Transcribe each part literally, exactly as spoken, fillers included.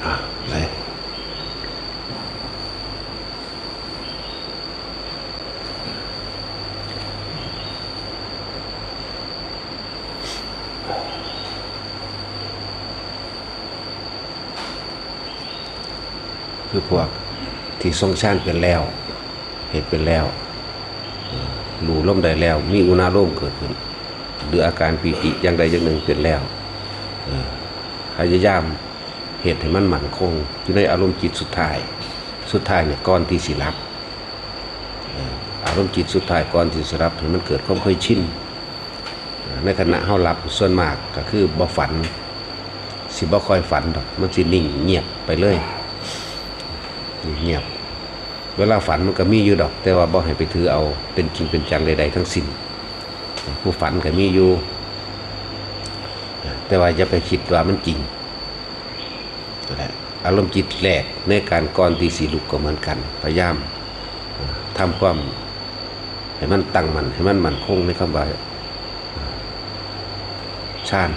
อ่ะไหน คือพวกที่ทรงฌานเป็นแล้ว เฮ็ดเป็นแล้ว เอ่อ รู้ลมได้แล้ว มีอุณาโลมเกิดขึ้น หรืออาการปีติอย่างใดอย่างหนึ่งเป็นแล้ว เอ่อ พยายามเฮ็ดให้มันมั่นคง อยู่ในอารมณ์จิตสุดท้าย สุดท้ายเนี่ยก่อนที่สิหลับ เอ่อ อารมณ์จิตสุดท้ายก่อนที่สิหลับ ให้มันเกิดความเคยชิน ในขณะเฮาหลับส่วนมากก็คือบ่ฝัน สิบ่ค่อยฝันดอก มันสินิ่งเงียบไปเลย เงียบ เวลาฝันมันก็มีอยู่ดอก แต่ว่าบ่ให้ไปถือเอาเป็นจริงเป็นจังใดๆทั้งสิ้น ผู้ฝันก็มีอยู่ แต่ว่าอย่าไปคิดว่ามันจริง นั่นแหละ อารมณ์จิตแรกในการก่อนที่สิลุกก็เหมือนกัน พยายามทำความให้มันตั้งมั่น ให้มันมั่นคงในคำว่าฌาน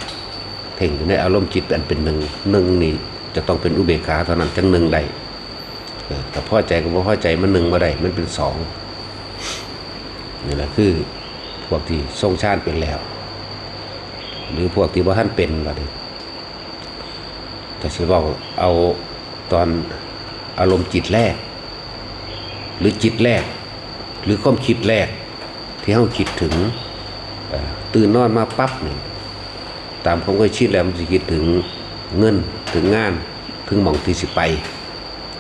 เพ่งอยู่ในอารมณ์จิตอันเป็นหนึ่ง หนึ่งนี่จะต้องเป็นอุเบกขาเท่านั้นจั่งหนึ่งได้ เออ ถ้าพอใจกับบ่พอใจมันหนึ่งบ่ได้ มันเป็นสอง นี่แหละคือพวกที่ทรงฌานเป็นแล้ว หรือพวกที่บ่ทันเป็นบัดนี้ ถ้าสิเว้าเอาตอนอารมณ์จิตแรก หรือจิตแรก หรือความคิดแรกที่เฮาคิดถึง เอ่อ ตื่นนอนมาปั๊บนี่ ตามความเคยชินแล้วมันสิคิดถึงเงิน ถึงงาน ถึงหม่องที่สิไป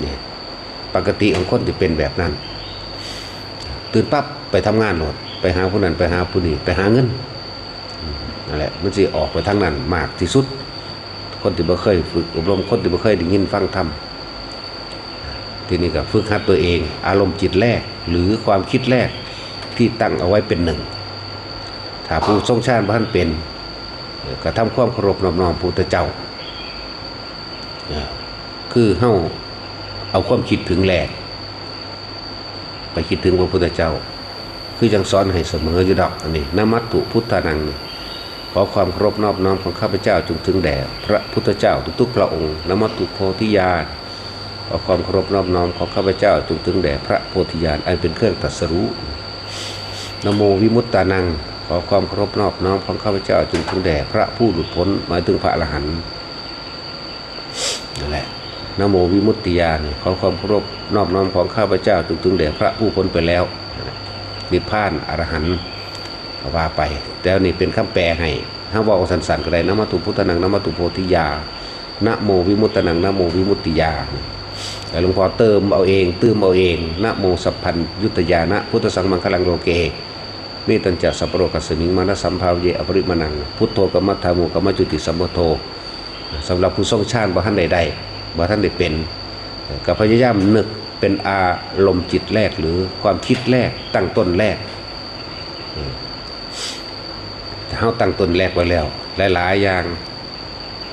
นี่ ปกติของคนที่เป็นแบบนั้น ตื่นปั๊บไปทำงานโลด ไปหาผู้นั้น ไปหาผู้นี้ ไปหาเงิน อืม นั่นแหละ มันสิออกไปทางนั้นมากที่สุด คนที่บ่เคยฝึกอบรม คนที่บ่เคยได้ยินฟังธรรม ทีนี้ก็ฝึกหัดตัวเอง อารมณ์จิตแรก หรือความคิดแรกที่ตั้งเอาไว้เป็นหนึ่ง ถ้าผู้ทรงฌานบ่ทันเป็น เอ่อ ก็ทำความเคารพนอบน้อมพระพุทธเจ้า เอ่อ คือเฮาเอาความคิดถึงแรก ไปคิดถึงพระพุทธเจ้า คือจั่งสอนให้เสมออยู่ดอก อันนี้ นะมัตถุพุทธานัง นี่ ขอความเคารพนอบน้อมของข้าพเจ้าจงถึงแด่พระพุทธเจ้าทุกๆพระองค์ นะมัตถุโพธิญาณ ขอความเคารพนอบน้อมของข้าพเจ้าจงถึงแด่พระโพธิญาณอันเป็นเครื่องตรัสรู้ นะโมวิมุตตานัง ขอความเคารพนอบน้อมของข้าพเจ้าจงถึงแด่พระผู้หลุดพ้น หมายถึงพระอรหันต์ นั่นแหละ นะโมวิมุตติญาณ ขอความเคารพนอบน้อมของข้าพเจ้าจงถึงแด่พระผู้พ้นไปแล้ว นิพพาน อรหันต์ ก็ว่าไป แต่นี่เป็นคำแปลให้ เฮาเว้าสั้นๆก็ได้ นะมัตถุพุทธานัง นะมัตถุโพธิญาณ นะโมวิมุตตานัง นะโมวิมุตติญาณ แต่หลวงพ่อเติมเอาเอง เติมเอาเอง นะโมสัพพัญญุตยานะ พุทธัสสังมังคลังโลเก เมตัญจะสัพพะโรกัสมิง มานะสัมภาเยอปริมาณัง พุทโธกัมมัฏฐามูกัมมัจจุติสัมพุทโธ สำหรับผู้ทรงฌานบ่ทันได้ได้ บ่ทันได้เป็น ก็พยายามนึกเป็นอารมณ์จิตแรกหรือความคิดแรก ตั้งต้นแรก เฮาตั้งต้นแรกไว้แล้ว หลายๆอย่าง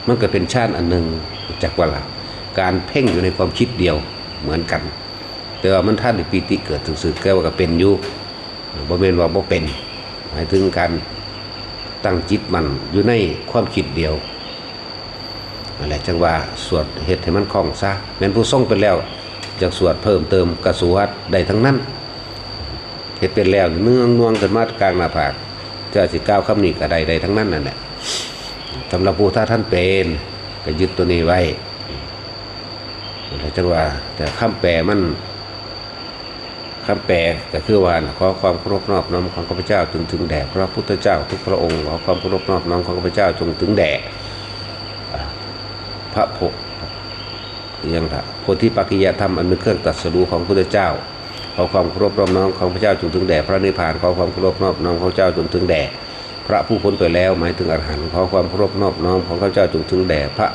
มันก็เป็นฌานอันหนึ่ง จักว่าล่ะ การเพ่งอยู่ในความคิดเดียวเหมือนกัน แต่ว่ามันทันได้ปีติเกิดซื่อๆ แต่ว่าก็เป็นอยู่ บ่แม่นว่าบ่เป็น หมายถึงการตั้งจิตมั่นอยู่ในความคิดเดียว นั่นแหละจังว่าสวดเฮ็ดให้มันคล่องซะ แม่นผู้ทรงเป็นแล้ว อยากสวดเพิ่มเติมก็สวดได้ทั้งนั้น เฮ็ดเป็นแล้วนึ่งนวงขึ้นมากลางหน้าผาก เจ้าสิกล่าวคำนี้ก็ได้ ได้ทั้งนั้นนั่นแหละ สำหรับผู้ถ้าท่านเป็น ก็ยึดตัวนี้ไว้ นั่นแหละจังว่า แต่คำแปลมัน คำแปลก็คือว่า ขอความเคารพนอบน้อมของข้าพเจ้าจงถึงแด่พระพุทธเจ้าทุกพระองค์ ขอความเคารพนอบน้อมของข้าพเจ้าจงถึงแด่ อ่า พระโพ ยังละโพธิปักขิยธรรมอันเป็นเครื่องตรัสรู้ของพระพุทธเจ้า ขอความเคารพนอบน้อมของพระเจ้าจงถึงแด่พระนิพพาน ขอความเคารพนอบน้อมของเจ้าจงถึงแด่พระผู้พ้นไปแล้ว หมายถึงอรหันต์ ขอความเคารพนอบน้อมของข้าพเจ้าจงถึงแด่พระ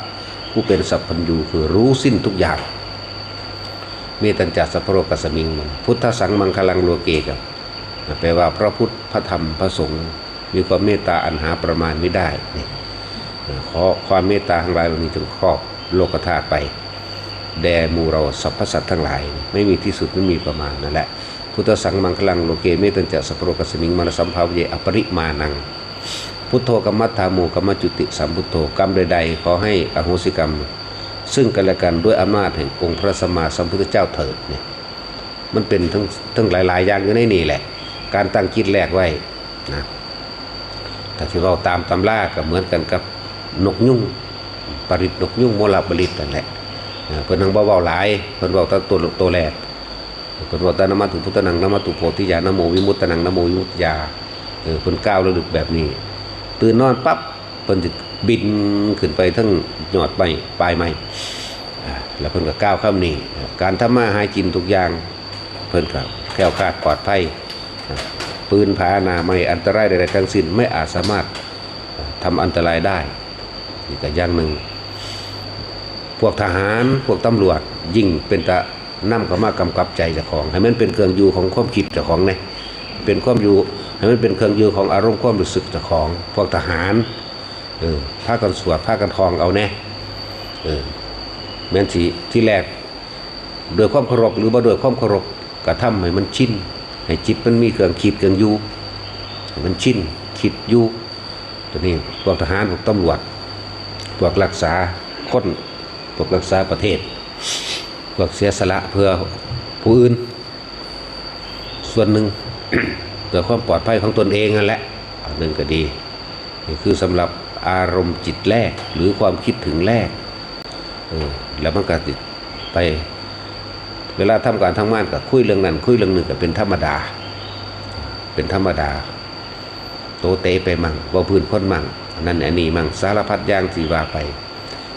ผู้เป็นสัพพัญญู คือรู้สิ้นทุกอย่าง เมตัญจะสัพพะโรกัสมิง พุทธัสสังมังคลังโลเก กับ แปลว่าพระพุทธ พระธรรม พระสงฆ์ มีความเมตตาอันหาประมาณไม่ได้ นี่ ขอความเมตตาทั้งหลายเหล่านี้จงครอบโลกธาตุไป แด่หมู่เราสรรพสัตว์ทั้งหลาย ไม่มีที่สุด ไม่มีประมาณ นั่นแหละ พุทธัสสังมังคลังโลเก เมตัญจะสัพพะโรกัสมิง มานะสัมภาเยอปริมาณัง พุทโธกัมมัฏฐามูกัมมัจจุติสัมพุทโธ กรรมใดๆ ขอให้อโหสิกรรม ซึ่งกันและกันด้วยอำนาจแห่งองค์พระสัมมาสัมพุทธเจ้าเถิด เนี่ย มันเป็นทั้ง ทั้งหลายๆอย่างอยู่ในนี่แหละ การตั้งจิตแรกไว้นะ ถ้าสิเว้าตามตำราก็เหมือนกันกับนกยูง ปริตรนกยูง โมลปริตรนั่นแหละ เออ เพิ่นทั้งบ่เว้าหลาย เพิ่นเว้าแต่ตัว ตัวแรก เพิ่นเว้าแต่ นะมาตุพุทธานัง นะมาตุโพธิยา นะโมวิมุตตานัง นะโมวิมุตติยา เออ เพิ่นกล่าวระลึกแบบนี้ ตื่นนอนปั๊บ เพิ่นจะบินขึ้นไปทั้งยอดไม้ ปลายไม้ อ่า แล้วเพิ่นก็กล่าวคำนี้ การทำมาหากินทุกอย่าง เพิ่นก็แคล้วคลาดปลอดภัย อ่า ปืนผาหน้าไม้ อันตรายใดๆทั้งสิ้น ไม่อาจสามารถทำอันตรายได้ นี่ก็อย่างหนึ่ง พวกทหาร พวกตำรวจ ยิ่งเป็นตานำเข้ามากำกับใจเจ้าของ ให้มันเป็นเครื่องอยู่ของความคิดเจ้าของเนี่ย เป็นความอยู่ ให้มันเป็นเครื่องอยู่ของอารมณ์ความรู้สึกเจ้าของ พวกทหาร เออ พากันสวด พากันท่องเอาแน่ เออ แม่นสิ ทีแรก ด้วยความเคารพหรือบ่ด้วยความเคารพ กระทำให้มันชิน ให้จิตมันมีเครื่องคิดเครื่องอยู่ ให้มันชิน คิดอยู่ ตัวนี้ พวกทหาร พวกตำรวจ พวกรักษาคน พวกรักษาประเทศ พวกเสียสละเพื่อผู้อื่น ส่วนหนึ่ง เพื่อความปลอดภัยของตนเองนั่นแหละ อันหนึ่งก็ดี นี่คือสำหรับอารมณ์จิตแรก หรือความคิดถึงแรก เออ แล้วมันก็ติดไป เวลาทำการทำงานก็คุยเรื่องนั้น คุยเรื่องนี้ก็เป็นธรรมดา เป็นธรรมดา โตเตไปมั่ง เว้าพื้นคนมั่ง อันนั้นอันนี้มั่ง สารพัดอย่างที่ว่าไป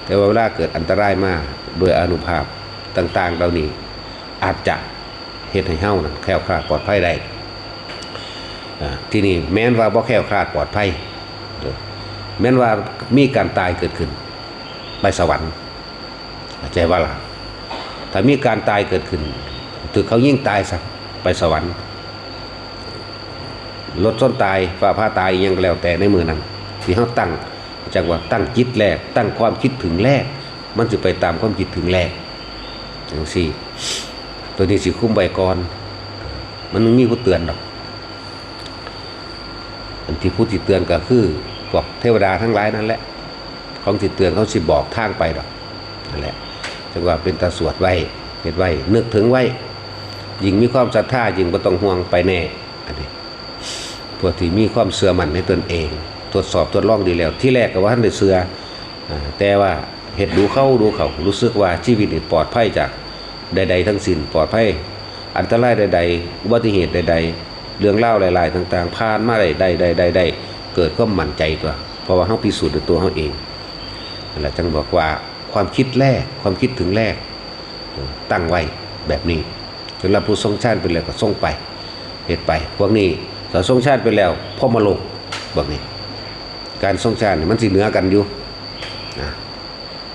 แต่ว่าเวลาเกิดอันตรายมา ด้วยอานุภาพต่างๆเหล่านี้ อาจจะเฮ็ดให้เฮานั้นแคล้วคลาดปลอดภัยได้ อ่า ที่นี่แม้นว่าบ่แคล้วคลาดปลอดภัย เออ แม้นว่ามีการตายเกิดขึ้น ไปสวรรค์ เข้าใจว่าล่ะ ถ้ามีการตายเกิดขึ้น ถูกเขายิงตายซะ ไปสวรรค์ รถชนตาย ฟ้าผ่าตาย อิหยังก็แล้วแต่ในมื้อนั้น ที่เฮาตั้ง จักว่าตั้งจิตแรก ตั้งความคิดถึงแรก มันสิไปตามความคิดถึงแรก จังซี่ ตัวนี้สิคุมไว้ก่อน มันมีผู้เตือนดอก อันที่ผู้ที่เตือนก็คือพวกเทวดาทั้งหลายนั่นแหละ ของที่เตือนเขาสิบอกทางไปดอก นั่นแหละ จังว่าเป็นตาสวดไว้ เฮ็ดไว้ นึกถึงไว้ ยิ่งมีความศรัทธา ยิ่งบ่ต้องห่วง ไปแน่ อันนี้ พวกที่มีความเชื่อมั่นในตนเอง ทดสอบทดลองดีแล้ว ที่แรกก็ว่าทันได้เชื่อ อ่า แต่ว่าเฮ็ดดูเข้าดูเข้า รู้สึกว่าชีวิตนี่ปลอดภัยจากใดๆทั้งสิ้น ปลอดภัย อันตรายใดๆ อุบัติเหตุใดๆ เรื่องราวหลายๆต่างๆ ผ่านมาได้ ได้ ได้ ได้ ได้ เกิดความมั่นใจตัว เพราะว่าเฮาพิสูจน์ด้วยตัวเฮาเอง นั่นแหละจังบอกว่าความคิดแรก ความคิดถึงแรก ตั้งไว้แบบนี้ สำหรับผู้ทรงฌานไปแล้วก็ทรงไป เฮ็ดไป พวกนี้ถ้าทรงฌานไปแล้วพรหมโลก พวกนี้ การทรงฌานนี่มันสิเหนือกันอยู่นะ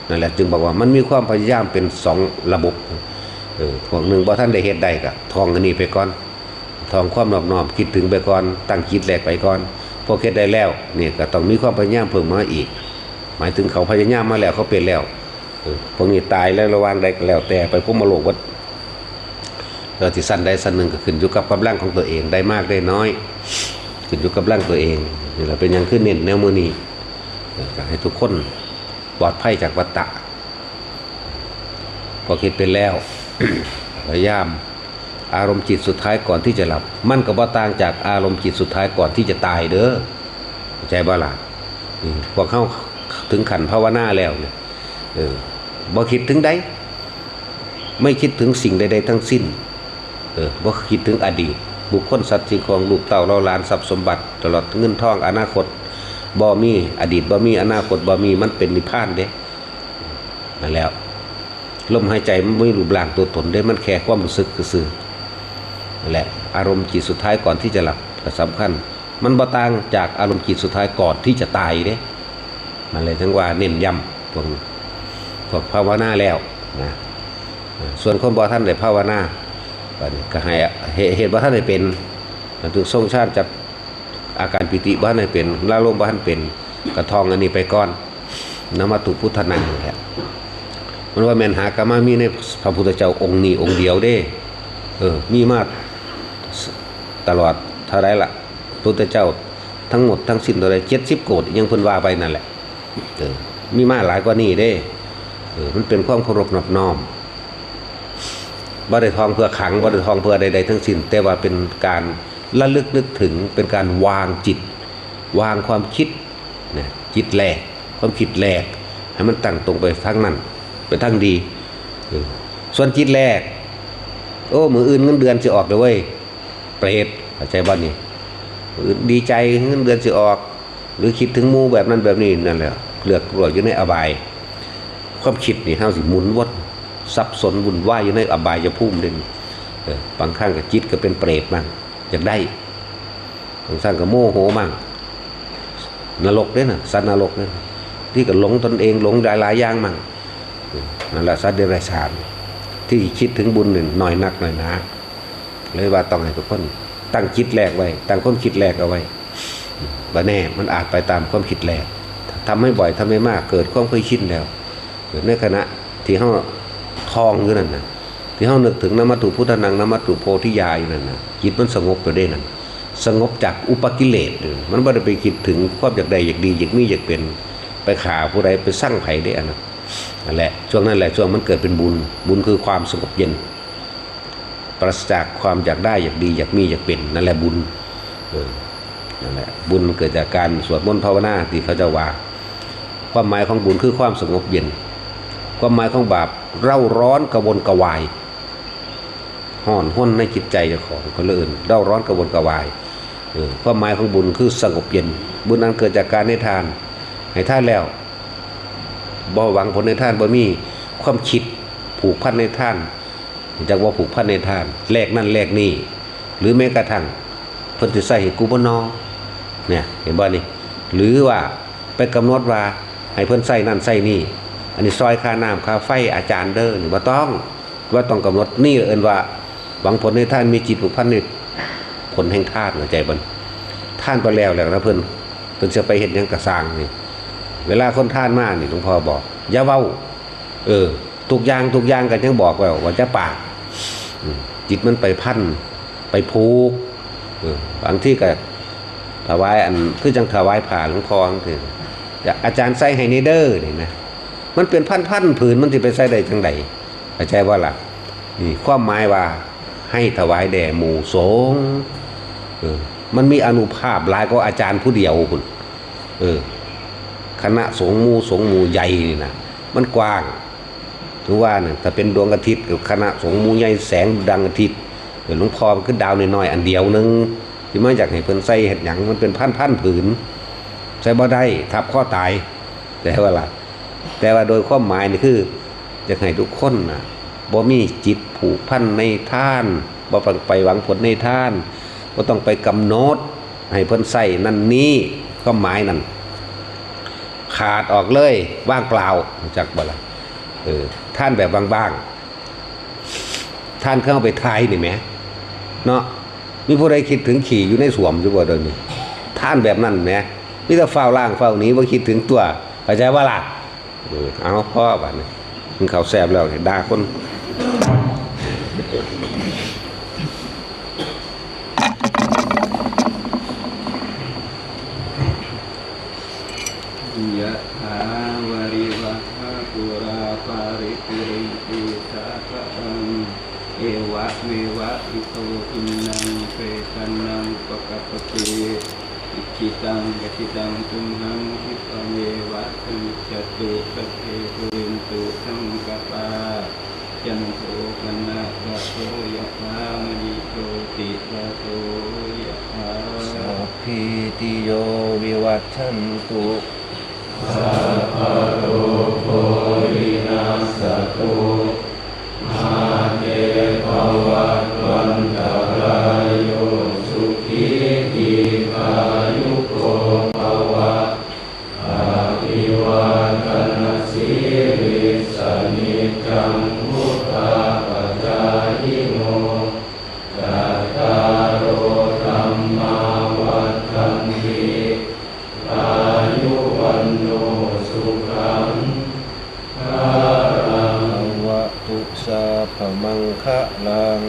นั่นแหละจึงบอกว่ามันมีความพยายามเป็นสองระบบ เออ พวกหนึ่งบ่ทันได้เฮ็ดได้ก็ท่องอันนี้ไปก่อน ท่องความนอบน้อมคิดถึงไปก่อน ตั้งจิตแรกไปก่อน พวกเฮ็ดได้แล้วนี่ก็ต้องมีความพยายามเพิ่มมาอีก หมายถึงเขาพยายามมาแล้ว เขาเป็นแล้ว เออ พวกนี้ตายแล้วระหว่างใดก็แล้วแต่ไปพรหมโลกเบิด เราสิชั้นใดชั้นหนึ่งก็ขึ้นอยู่กับกำลังของตัวเอง ได้มากได้น้อย ขึ้นอยู่กับกำลังตัวเอง นี่แหละเป็นหยังคือเน้นแนวมื้อนี้ เออ อยากให้ทุกคนปลอดภัยจากวัฏฏะ พอคิดไปแล้ว พยายาม อารมณ์จิตสุดท้ายก่อนที่จะหลับ มันก็บ่ต่างจากอารมณ์จิตสุดท้ายก่อนที่จะตายเด้อ เข้าใจบ่ล่ะ อืม พวกเขาถึงขั้นภาวนาแล้วเนี่ย เออ บ่คิดถึงใด ไม่คิดถึงสิ่งใดๆทั้งสิ้น เออ บ่คิดถึงอดีต บุคคลสัตว์สิ่งของลูกเต้าเหล่าหลานทรัพย์สมบัติ ตลอดเงินทองอนาคต บ่มีอดีต บ่มีอนาคต บ่มี มันเป็นนิพพานเด้ นั่นแหล้ว ลมหายใจมันบ่มีรูปร่างตัวตนเด้ มันแค่ความรู้สึกซื่อๆ นั่นแหละ อารมณ์จิตสุดท้ายก่อนที่จะหลับก็สำคัญ มันบ่ต่างจากอารมณ์จิตสุดท้ายก่อนที่จะตายเด้ มันเลยถึงว่าเน้นย้ำพวก พวกภาวนาแล้วนะ ส่วนคนบ่ทันได้ภาวนา บัดนี้ก็ให้เหตุ เหตุบ่ทันได้เป็น ถึงทรงฌานจับอาการปีติบ่ทันได้เป็น ละลมบ่ทันเป็น ก็ท่องอันนี้ไปก่อน นะมัตถุพุทธานังนี่แหละ มันว่าแม่นหากะมามีในพระพุทธเจ้าองค์นี้องค์เดียวเด้ เออ มีมาตลอดเท่าไรล่ะ พุทธเจ้าทั้งหมดทั้งสิ้นเท่าไร เจ็ดสิบโกฏ ยังเพิ่นว่าไปนั่นแหละ เออ มีมาหลายกว่านี้เด้ เออ มันเป็นความเคารพนอบน้อม บ่ได้ท่องเพื่อขลัง บ่ได้ท่องเพื่อใดๆทั้งสิ้น แต่ว่าเป็นการระลึกนึกถึง เป็นการวางจิต วางความคิดนะ จิตแรก ความคิดแรก ให้มันตั้งตรงไปทางนั้น ไปทางดี เออ ส่วนจิตแรก โอ้ มื้ออื่นเงินเดือนสิออกแล้วเว้ย เปรต เข้าใจบ่นี่ มื้ออื่นดีใจเงินเดือนสิออก หรือคิดถึงหมู่แบบนั้นแบบนี้ นั่นแหละ เลือกรวยอยู่ในอบาย ความคิดนี่เฮาสิหมุนวน สับสนวุ่นวายอยู่ในอบายภูมิเด้ เออ บางครั้งก็จิตก็เป็นเปรตบ้าง อยากได้ บางครั้งก็โมโหบ้าง นรกเด้น่ะ สัตว์นรกเด้น่ะ ที่ก็หลงตนเอง หลงหลายๆอย่างบ้าง เออ นั่นแหละสัตว์เดรัจฉาน ที่คิดถึงบุญนี่น้อยนักน้อยหนา เลยว่าต้องให้ทุกคนตั้งจิตแรกไว้ ตั้งความคิดแรกเอาไว้ บ่แน่ มันอาจไปตามความคิดแรก ทำให้บ่อย ทำให้มาก เกิดความเคยชินแล้ว ในขณะที่เฮาท่องอยู่นั่นน่ะ ที่เฮานึกถึงนะมัตถุพุทธานัง นะมัตถุโพธิญาอยู่นั่นน่ะ จิตมันสงบไปได้นั่น สงบจากอุปกิเลส มันบ่ได้ไปคิดถึงความอยากได้ อยากดี อยากมี อยากเป็น ไปฆ่าผู้ใด ไปซังไผเด้อันนั้น นั่นแหละ ช่วงนั้นแหละ ช่วงมันเกิดเป็นบุญ บุญคือความสงบเย็น ปราศจากความอยากได้ อยากดี อยากมี อยากเป็น นั่นแหละบุญ เออ นั่นแหละ บุญมันเกิดจากการสวดมนต์ภาวนาที่เขาเจ้าว่า ความหมายของบุญคือความสงบเย็น ความหมายของบาป เร่าร้อนกระวนกระวาย ฮ้อนห้นในจิตใจเจ้าของ เขาเลยเอิ้นเร่าร้อนกระวนกระวาย เออ ความหมายของบุญคือสงบเย็น บุญอันเกิดจากการให้ทาน ให้ทานแล้ว บ่หวังผลในทาน บ่มีความคิดผูกพันในทาน จักว่าผูกพันในทาน แลกนั่นแลกนี่ หรือแม้กระทั่ง เพิ่นสิใส่ให้กูบ่นอ เนี่ย เห็นบ่นี่ หรือว่าไปกำหนดว่าให้เพิ่นใส่นั่นใส่นี่ อันนี้ซอยค่าน้ำค่าไฟอาจารย์เด้อ นี่บ่ต้อง ว่าต้องกำหนด นี่เอิ้นว่าหวังผลในทาน มีจิตผูกพันในผลแห่งทาน เข้าใจบ่ ทานไปแล้ว แล้วนะเพิ่น เพิ่นสิไปเฮ็ดหยังกะซ่างนี่ เวลาคนทานมานี่ หลวงพ่อบอก อย่าเว้า เออ ทุกอย่าง ทุกอย่างก็ยังบอกไว้ว่าจะปาก อืม จิตมันไปพัน ไปผูก เออ บางทีก็ถวายอัน คือจังถวายผ้าหลวงพ่อจังซี้ อาจารย์ใส่ให้แหน่เด้อ นี่นะ มันเป็นพันๆผืน มันสิไปใส่ได้จังใด เข้าใจบ่ล่ะ นี่ความหมายว่าให้ถวายแด่หมู่สงฆ์ เออ มันมีอานุภาพหลายกว่าอาจารย์ผู้เดียวพุ้น เออ คณะสงฆ์หมู่สงฆ์หมู่ใหญ่นี่นะ มันกว้าง ถึงว่าน่ะ ถ้าเป็นดวงอาทิตย์กับคณะสงฆ์หมู่ใหญ่แสงดังอาทิตย์ เออ หลวงพ่อมันคือดาวน้อยๆอันเดียวหนึ่ง ที่มาอยากให้เพิ่นใส่เฮ็ดหยัง มันเป็นพันๆผืน ใส่บ่ได้ ทับคอตาย แต่ว่าล่ะ แต่ว่าโดยความหมายนี่คือ อยากให้ทุกคนน่ะ บ่มีจิตผูกพันในทาน บ่ต้องไปหวังผลในทาน บ่ต้องไปกำหนดให้เพิ่นใช้นั่นนี่ ความหมายนั่น ขาดออกเลย ว่างเปล่า รู้จักบ่ล่ะ เออ ทานแบบว่างๆ ทานคือเอาไปถ่ายนี่แหม เนาะ มีผู้ใดคิดถึงขี้อยู่ในส้วมอยู่บ่เดี๋ยวนี้ ทานแบบนั้นแหม มีแต่ฟ้าวล้างฟ้าวหนี บ่คิดถึงตัว เข้าใจบ่ล่ะ เออ เอา พอบัดนี้ กินข้าวแซ่บแล้ว ด่าคน ยะถาวาริวะหาปูราปาริปุเรนติสาคะรัง เอวะเมวะอิโตทินนังเปตานังปะกะปะติ อิจิตังปะจิตังตุมหังคิปะเมวะสมิจจตุ สัพเพปุเรนตุสังกปา จันโทปนะระโสยะถามณิโชติระโสยะถา สัพพีติโยวิวัชชันตุ สัพพะโรโควินัสสะตุ มาเตภวัตวันตะราโย สุขีทีฆายุโกภวะ อะภิวาทะนะสีลิสสะ นิจจังวุฑฒาปะจายิโน จัตตาโรธัมมาวัฑฒันติ อายุวัณโณสุขังพะลัง ภะวะตุสัพพะมังคะลัง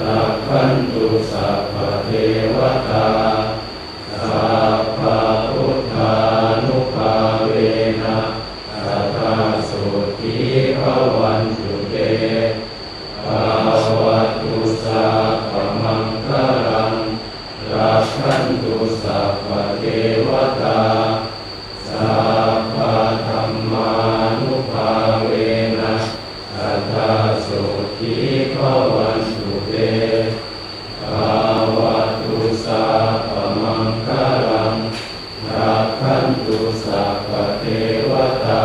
รักขันตุสัพพะเทวะตา สัพพะพุทธานุภาเวนะ สัทธาโสตถีภะวันตุเต ภะวะตุสัพพะมังคะลัง รักขันตุสัพพะเทวะตา สัพพะธัมมานุภาเวนะ สัทธาโสตถีภะวันตุเต ภะวะตุสัพพะมังคะลัง รักขันตุสัพพะเทวะตา